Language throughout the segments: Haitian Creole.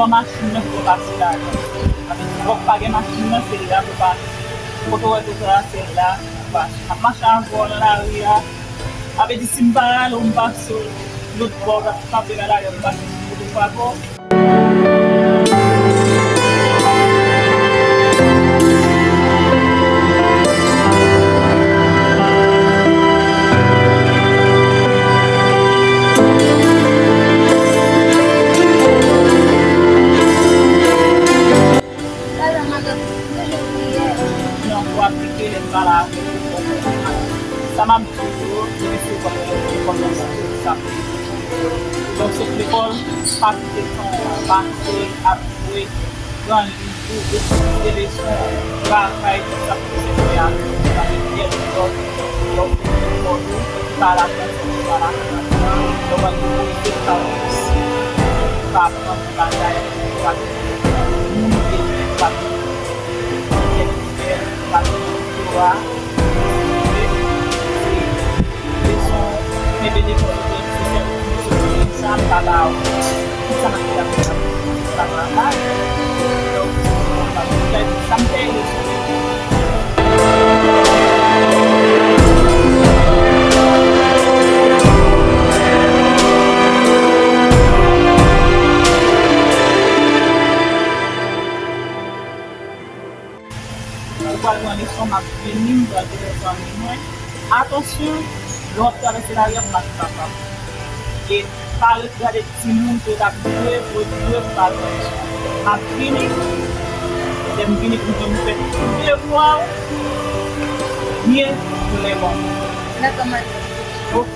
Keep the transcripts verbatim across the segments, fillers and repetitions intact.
Machin nan fò pase la. Sa vle di, lè w pa gen machin nan, se la pou pase. Kote w wè kote la, se la pou pase. M ap mache avè w nan lari a. Sa vle di, si m pa rale w, m pase w lòt bò, w ap kanpe nan lari a, m pase sou kote w pa bò. Non, pou aplike lè m pale avèk yo, bon, sa m ap di yo, se mesye kòm yo, kòm yo sa. Donk, sot lekòl, pa kite tan w pase ap jwe, pran liv ou, etidye leson, travay, tout sa pou sèvi a, sa vle di, lè w fin lekòl ou, pa la klas, pa la klas, lè w al depoze, pa osi, pa aprann bagay, pa moun bezwen, pa moun kèk fè, pa moun dwa, se leson, kenbe lekòl, se sèl sa m ka ba ou. Sa m ap fè, sa m ap travay. Donk, sa m fè, Ou pral pran leson, m ap vini, m pral vin zanmi mwen. Atansyon, lè w ap travèse lari a, mache pa pa. E pa ret gade timoun ke w t ap jwe, pou w jwe, pou w al pran leson. M ap vini, lè m vini, pou m jwenn ou fè tout devwa w byen pou lè bon. Dakò, maître. Ok.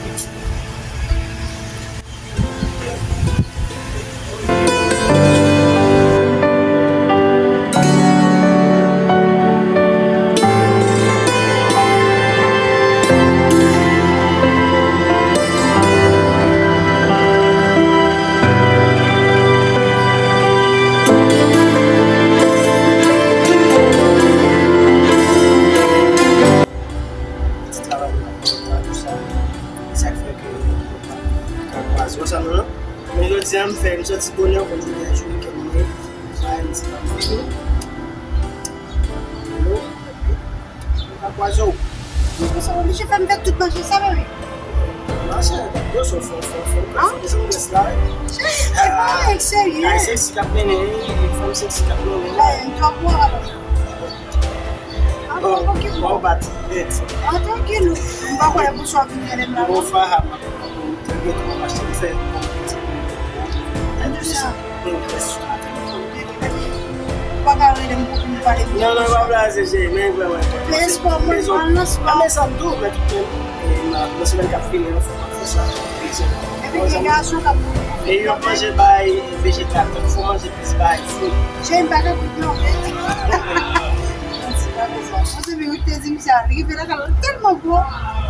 Ti travay nan kontak, tou sa. Sa k fè ke nou pa ka kwaze ansanm, non. Men jodi a, m fè, m soti bonè, konn jodi a, jou wikèn mwen, sa, m se pa m fini. Nou, nou ka kwaze w. Ou sa oblije fè m fè tout mache sa, baby. Mache, yo, so, fò, fò, fò, fò desann gras la, wi. Se pa yon serye. Ay, seksi k ap mennen, wi, fanm seksi k ap mennen la. Ay, m twò gwo, alò. Bon, bon, bon, bat nèt. Ah, trankil, m pa kwè pou swa vin rele m la, non. Bon, Farah, m ap, m ap, m ap achte, m fè yon ti. Mwen di sa. Mwen fè sou la. Ou pa ka rele m pou m pale de spò. Non, non, pa blaze, cheri, men vrèman enpòtan. Men spò, mwen pral nan spò. Men sa m tou, men tout menm, e, nan semèn k ap vini an, fò m ap fè sa. Epi gen gason k ap. E yo manje bay vejetal, tank fò manje plis bay fwi. Cheri, m pa ka koute non. Mwen di pa bezwen. Mwen se Mirik te di m sa, li rive lakay la, li tèlman gwo.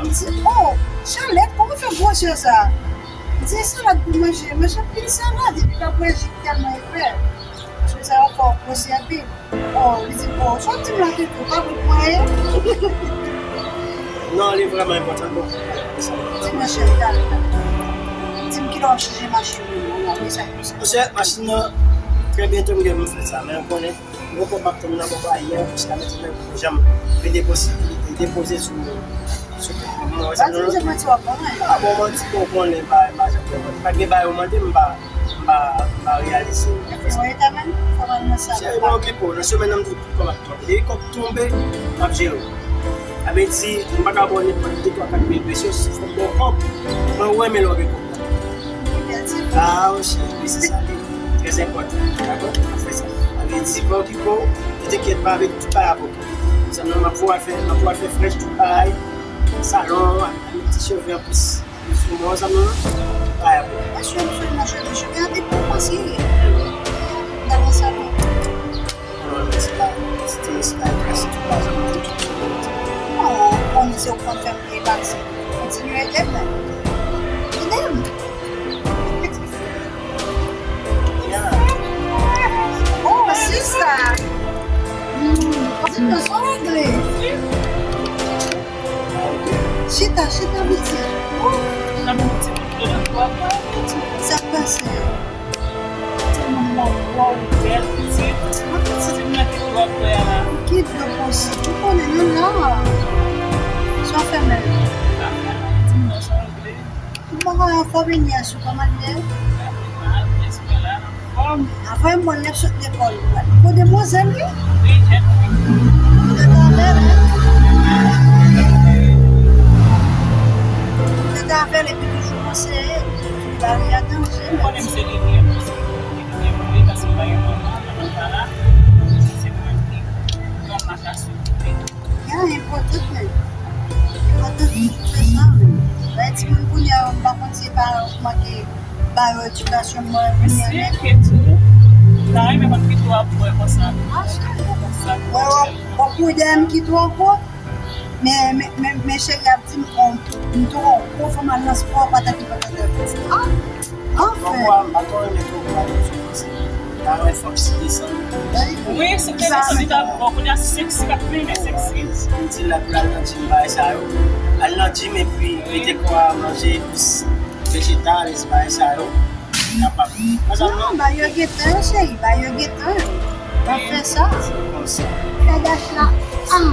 M di, oh, Charlette, kòman w fè gwosè sa? M di, e salad pou manje, manje anpil salad, epi l ap bwè ji tèlman epè. Paske sa yo fè w gwosi anpil. Oh, li di, oh, sa w di m la te tou, pa bout mwen ye? Non, li vrèman enpòtan pou sa. Di mwen cheri, talè, talè. Di m kilè w ap chanje machin nan, non, non, men sa, men sa. Monchè, machin nan, trè byento m gen pou m fè sa, men w konnen, m poko m ap tann nan poko ayè, jiska mentnan m poko janm vin depoze, depoze sou, sou kont mwen. Mwen, sa nou. Pa di m se manti w ap ban mwen. A bon, manti, bon, w konnen, pa, pa janm fè manti. Pa gen bagay ou mande m, pa, m pa, m pa reyalize. Epi, mwen, ta menm, fò mwen nan sa. Cheri, pa okipe w, nan semèn nan, m di w tout kòb ap tonbe. Depi kòb tonbe, m ap jere w. Sa vle di, m pa ka ba w nenpòt de twa kat mil pesos, fò m ba w kòb. Mwen, ou renmen lè w gen kòb. Ah, wi, cheri, wi, se sa, li trè enpòtan. Dakò? N ap fè sa. Sa vle di, pa okipe w, ou te kyèt pa avèk tout bagay ap okipe. Sa nan, m ap fè w al fè, m ap fè w al fè frèch tout bagay. Salon, ak, ak ti cheve anplis. Sou mwen, sa nan, bagay ap bon. Mesye, mesye, mesye, mesye, gen anpil pou panse. Nan salon. Non, men se pa, se te, se pa yon prensip, se pa janm tout, tout, tout. Non, ou konnen se ou k konn fè m peye taksi. Kontinye ede m, men. Ede m. Yeah. Oh, sista. Hmm, di m non, sa w regle. Chita, chita, piti. Oh, sa k pase? Tèlman m wè w, Kòman ye, sou kòman ye? Anfòm, mwen lè sot lekòl. Pou demwazèl, wi. Wi, jèn fi. Ou te ka fè, wi. Ou te ka fè, epi toujou konseye. Ba li atann, jèn. Ou konnen m se li, li, li, li, li, paske m pa gen manman, manman pa la. Se mwen ki, mwen m mache aswè. Ya, enpòtan, men. Enpòtan pou fè sa, men. Bay timoun kounye a, m pa konn si paran yo k manke ba yo edikasyon mwen kounye a. Mesye, Ketou, m ta renmen konn Ketou ap wè konsa. Wè, wè, w ap kouri dèyè m Ketou ankò. Men, men, men, men cheri ap di m, m twò gwo, fò m al nan spò, patati patata. Ah, anfen. Pòkwa m pa twò renmen twò gwo a, paske ta wè fòk si desann. Wi, si te desann, li ta bon. Kounye a, se seksi k ap mennen, seksi. M di l la pou l al nan gym, bagay sa yo. Al nan gym epi mete kò a manje plis vejetal, bagay sa yo. Kapab. Non, ba yo gen tan yo, cheri, ba yo gen tan yo. Pa fè sa. Fè dach la. Ah,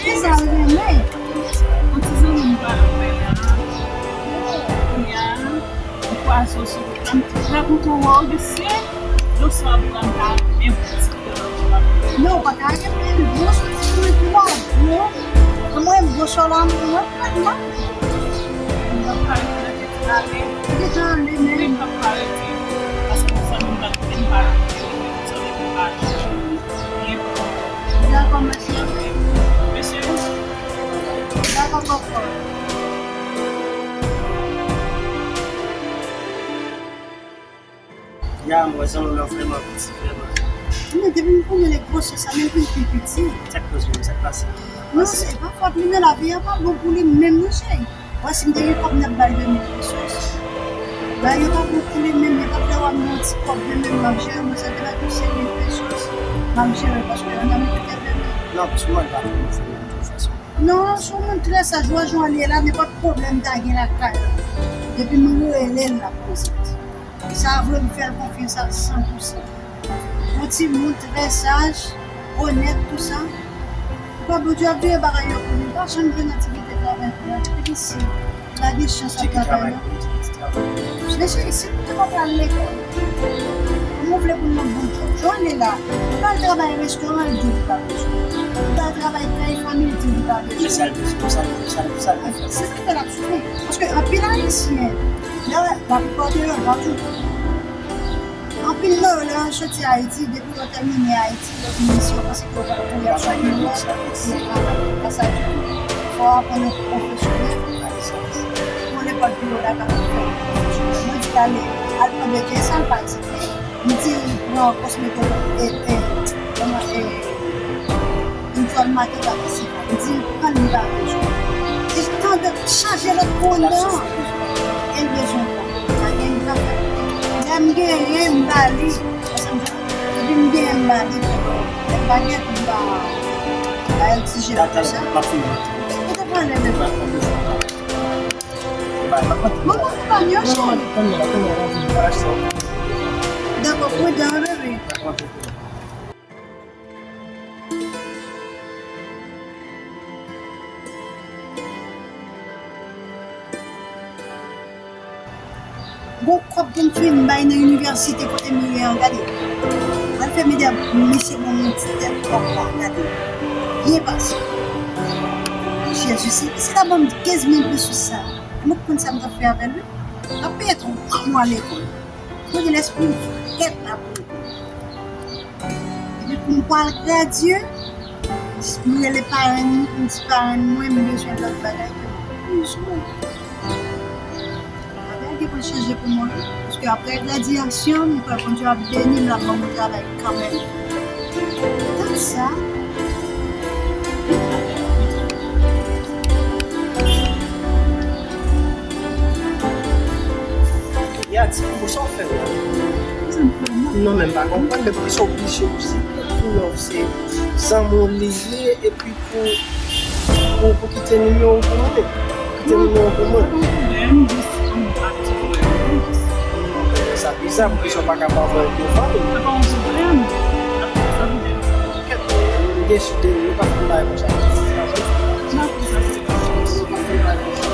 se sa l renmen. Yon ti zanmi m pral fè la. Kounye a, m kwaze w sou wout la, m trè kontan wè w, mesye. Dosye w ap ban m la, men bon ti. Non, w pa ka renmen l gwo sou ti mwen twò gwo. Mwen gwo sou la, mwen pran mal. M p ap ka rete nan tèt ale. Ou deja ale, men. Wi, m p ap ka rete. Paske pou zanmi m pa kite m pa rete. Zanmi m pa rete. Dakò, mèsi anpil. Mesye. Dakò, kòkò. Ya, m wè zanmi w lan vrèman piti, vrèman. Men depi m konnen li gwosè sa, men l vin pi piti. Sa k koz menm, sa k pase? Non, se pa fòt li, men lavi a pa bon pou li menm, non, cheri. Wè, si m te gen kòb, m t ap ba l de mil pesos. Bagay yo pa bon pou li menm, li pa t vle wè m gen yon ti kòb de menm, m ap jere, mwen, sa te la tou se mil pesos. M ap jere, paske yon zanmi ki te vle. Non, paske mwen, l pa twò bon zanmi m, de tout fason. Non, se yon moun trè saj, wè jan l ye la, nenpòt pwoblèm ta gen lakay la. Depi m rele l, l ap poze. Sa vre, m fè l konfyans a san pou san. Yon timoun trè saj, onèt, tou sa. Kwa Bondye ap veye bagay yo pou li, pa janm jwenn aktivite travay pou li. Epi si, pa gen chans ap travay, non. Men cheri, si nou te pa pral lekòl, kòman w vle pou n nan bon djòb? Jan l ye la, ou pral travay restoran, l di w li pa bezwen. Ou pral travay kay fanmi, l di w li pa bezwen. Men sa l bezwen, sa l, sa l, sa l bezwen. Se sa k fè l ap soufri. Paske anpil Ayisyen, lè, laplipa de yo, pa tout. Anpil nan yo, lè yo soti Ayiti, depi yo tèmine Ayiti, yo vin isi, yo panse ke yo pral tounen sou biro, yo travay. Pa sa ditou. Fò w aprann yon pwofesyonèl. Yon lekòl biro la kapab fè yon pwofesyonèl. Mwen di l ale, al pran bèdjè sal, pa egzanp. M di l pran kosmeto, e, e, kòman, e, Yon jòn maten pa posib. M di l pran l, li pa bezwen. E tann chaje lòt kou anndan an. E l bezwen pran. Pa gen, li pa fè. Lè m genyen, m ba li. Paske m di, depi m genyen, m ba li. Lè m pa gen, m ba, ba egzije l pou sa. Mwen pa konprann yo, cheri. Dakò, pridan, wi, bebe. Gon kòb pou m fin bay nan inivèsite kote m ye an, gade. Al fè medya, mesye ban m yon ti tèt kòb la, gade. Byen pase. Jezi, si, si ta ban m kenz mil pesos sa, mwen konn sa m t ap fè avè l, wi. L ap peye tout mwa lekòl. Mwen gen lespri m frèt la pou li. Epi pou m pral gradye, m rele parenn mwen, m di parenn mwen, m bezwen lòt bagay ke m bezwen. Bagay ki pral chanje pou mwen, paske apre gradyasyon, m kwè Bondye ap beni m, l ap ban mwen travay kanmenm. Tann sa. Ya, ti pou sa w fè la. Non, men m pa konprann, men poukisa w oblije osi pou love se zanmi w li ye, epi pou, pou, pou kite nimewo w pou mwen. Kite nimewo w pou mwen. Sa bizarre, poukisa w pa ka pa voye devan li? Ou deside, ou pa fè bagay konsa. Ou pa fè bagay konsa. Ou pa fè bagay konsa.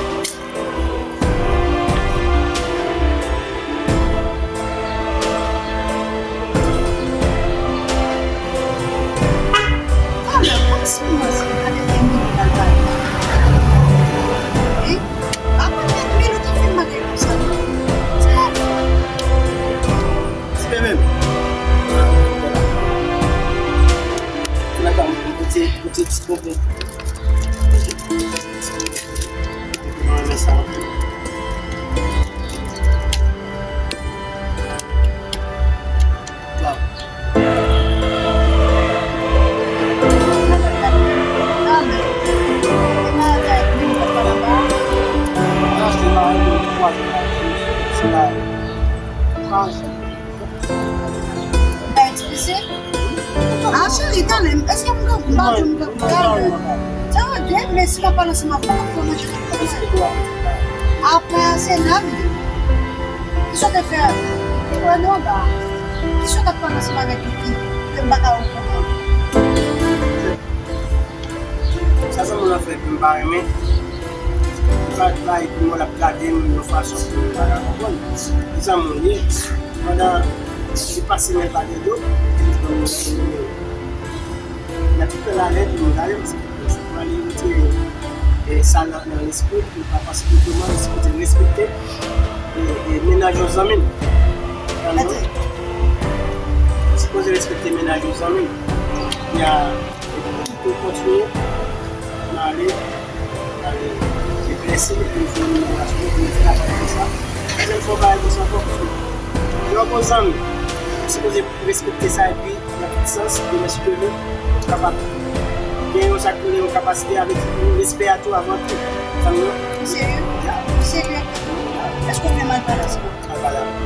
Mwen renmen sa anpil. Waw. Mwen achte bagay pou twa jou la, se pa, pa ansanm. Mwen eksplike. Ah, cheri, tande m. Èske m ka, m pa di m ka, tande. Tande, men si m ap pale ansanm avè w, fò manje tout bagay. Apre a, se lavi. Kisa w te fè? Ou wè non, ba. Kisa w t ap pale ansanm avèk li ki, ke m pa ka okouran? Sa zanmi w lan fè ke m pa renmen. Li pa bay pou mwen, l ap gade m yon fason pou m pa ka konprann. Li zanmi w ye. Pandan li pase men l pa gen do, li pran nimewo. Nan tout pè lalè, li gade m, se pou sa mwen li retire, e, sa nan, nan lespri, pou pa pase pou tout moun, se pou te respekte, e, e, mennaj yon zanmi m. Tann mwen. Sipoze respekte mennaj yon zanmi m. Kounye a, epi tout moun kontinye. N ale, n ale eklèsi, epi nou jwenn yon relasyon, epi nou fè apati de sa. Dezyèm fwa, bagay konsa ankò, paske lè w gon zanmi, ou sipoze respekte sa, epi nan tout sans, demen si Dye vle, ou kapab gen yon sa k rele yon kapasite avèk respè a tou avan tou. Zanmi an. Ou serye? Ya. Ou serye? Ya. Èske w fè mal pale ansanm? Mal pale avè m.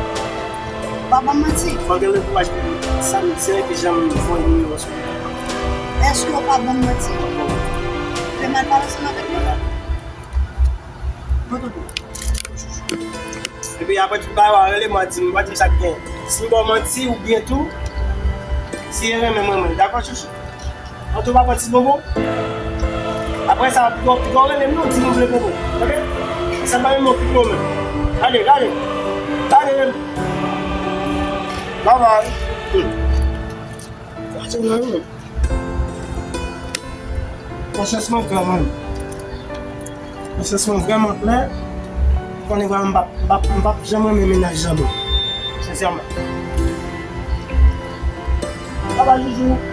Pa ban m manti. Fò w gen le kouraj pou sa, se ki jan m voye nimewo sou li. Èske w pa ban m manti? Fè mal pale ansanm avèk mwen? Bon, tonton. Epi apre tout bagay, w a rele m, w a di m, w a di m sa k gen. Si m ba w manti oubyen tou, si e renmen m, renmen l. Dakò, chouchou? An tou pa pran ti bonbon. Apre sa, piga w, piga w rele m non, di m ou vle bonbon. Oke? Sa pa menm non, piga w menm. Ale, ale. Ale. Bye bye. Hmm. Sa se mwen menm. Konsyans mwen klè, mwen. Konsyans mwen vrèman klè. Konnen vrèman m p ap, m p ap, m p ap janm renmen mennaj zanmi m. Sensèman. Papa Joujou.